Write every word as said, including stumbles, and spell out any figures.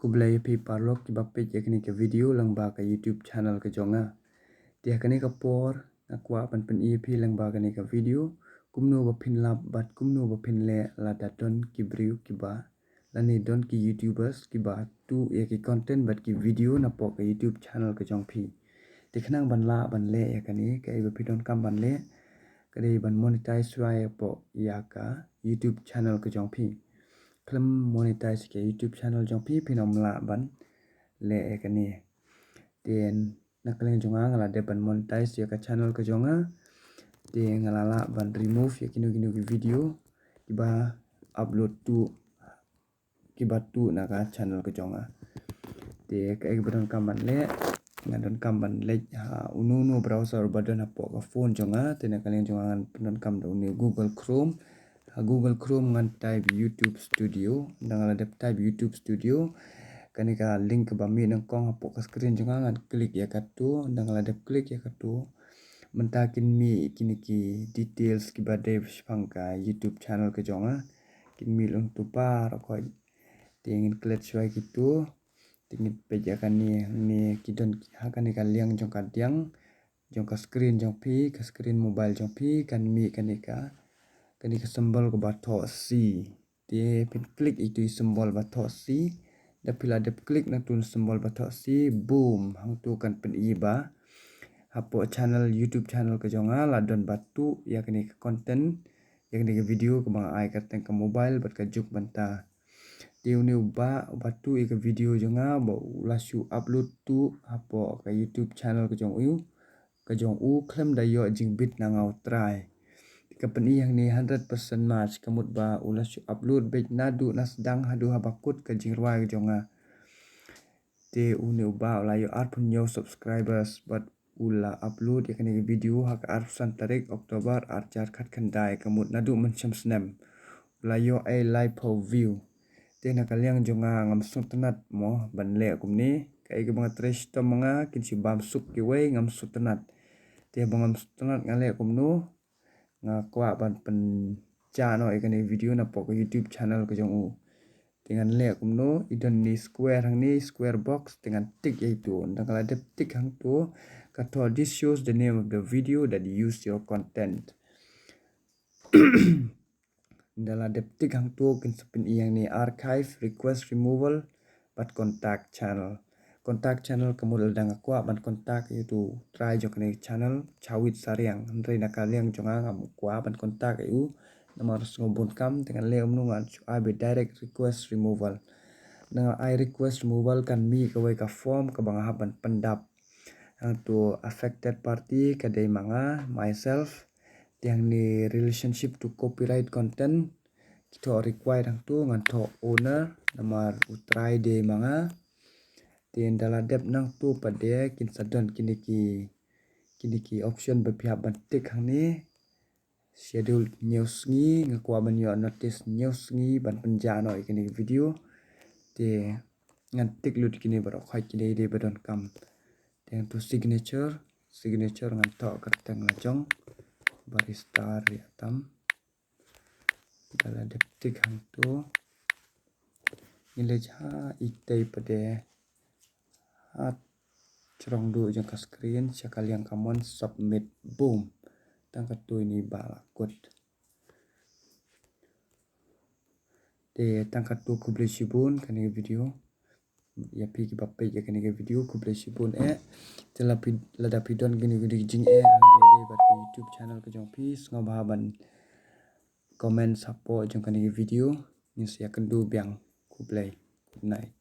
Khublei phi paralok kiba peit ïa kane ka video lyngba ka YouTube channel ka jong nga. Te ha kane ka por nga kwah ban pyni phi lyngba kane ka video kumno ba phin lap bad kumno ba phin leh lada don ki briew kiba lane don ki YouTubers kiba tuh ïa ki content bad ki video napoh ka YouTube channel ka jong phi. Te khnang ban lah ban leh ïa kane, kaei ba phi donkam ban leh ka dei ban monetize shuwa ïa poh ïa ka YouTube channel ka jong phi. Khlem monetize ka YouTube channel jong phi phin ym lah ban leh ïa kane. Te na ka liang jong nga nga la dep ban monetize ïa ka channel ka jong nga. Te nga la lah ban remove ïa kino kino ki video kiba upload tuh, kiba tuh na ka channel ka jong nga. Te kaei ba donkam ban leh, nga donkam ban leit ha uno uno browser ba don hapoh ka phone jong nga. Te na ka liang jong nga ngan pyndonkam da une Google Chrome. Ha Google Chrome ngan type YouTube Studio. Ynda nga la dep type YouTube Studio, kane ka link kaba mih nyngkong hapoh ka screen jong nga ngan click ïa kato. Ynda nga la dep click ïa kato, mynta kin mih kine ki details kiba dei shaphang ka YouTube channel ka jong nga. Kin mih lung tu baroh khoit. Te ngin klet shuwa kito. Te ngin peit ïa kane, ne ki don ha kane ka liang jong ka diang, jong ka screen jong phi, ka screen mobile jong phi kan mih kane ka, kane ka symbol kaba thoh C. Te phin click ïa itu i symbol ba thoh C. Da phi la dep click na tu symbol ba thoh C, boom, hangtu kan pyni ba hapoh channel, YouTube channel ka jong nga la don ba tuh ïa kane ka content, ïa kane ka video kaba nga ai kyrteng ka mobile bad ka juk bynta. Te une u bah uba tuh ïa ka video jong nga ba u la shu upload tuh hapoh ka YouTube channel ka jong u, ka jong u khlem da ïoh jingbit na nga u trai. Te ka pyni hangne hundred percent match, ka mut ba u la shu upload beit naduh na sdang haduh haba kut ka jingrwai ka jong nga. Te une u bah u la ïoh arphew hynñiew subscribers bad u la upload ïa kane ka video ha ka arphew san tarik October ar hajar khatkhyndai, ka mut naduh mynshem snem u la ïoh ei laiphew view. Te na ka liang jong nga ngam sngewtynnat mo ban leh kumne, kaei kaba nga trei shitom ma nga kin shu bam suk kiwei, ngam sngewtynnat. Te ba ngam sngewtynnat nga leh kumno, nga kwah ban pynjah noh ïa kane video napoh ka YouTube channel ka jong u. Te ngan leh kumno, i don ne square hangne, square box, te ngan tick ïa itu. Ynda nga la dep tick hangtu, ka thoh, "This shows the name of the video that use your content." Ynda la dep tick hangtu kin sa pyni hangne archive, request removal bad contact channel. Contact channel ka mut lada nga kwah ban contact ïa utu u trai jong kane ka channel, Chawit Sariang. Hynrei na ka liang jong nga ngam kwah ban contact ïa u namar u sngewbun kam, te ngan leh kumno, ngan shu ai beit direct request removal. Ynda nga ai request removal kan mih kawei ka form kaba nga hap ban pyndap. Hangtu affected party ka dei ma nga, myself. Te hangne relationship to copyright content, ki thoh required hangtu, ngan thoh owner namar u trai dei ma nga. Te ynda la dep nangtu pat de kin sa don kine ki, kine ki option ba phi hap ban tick hangne. Schedule hynñiew sngi, nga kwah ban ïoh notice hynñiew sngi ban pynjah noh ïa kane ka video. Te ngan tick lut kine baroh khoit, kine dei ba donkam. Te hangtu signature, signature ngan thoh kyrteng la jong Barrister Riatam. Ynda la dep tick hangtu, ngin leit ha itei pat de, ha jrong duh jong ka screen, sha ka liang kamon submit, boom. Tang katto ine i bah la kut. Te tang katto, khublei shibun kane ka video. Ïa phi kiba peit ïa kane ka video khublei shibun eh. Te lada phi, lada phi don kine ki jingeh haba ïadei bad ka YouTube channel ka jong phi, sngewbha ban comment hapoh jong kane ka video. Ngin sa ïakynduh biang. Khublei. Good night.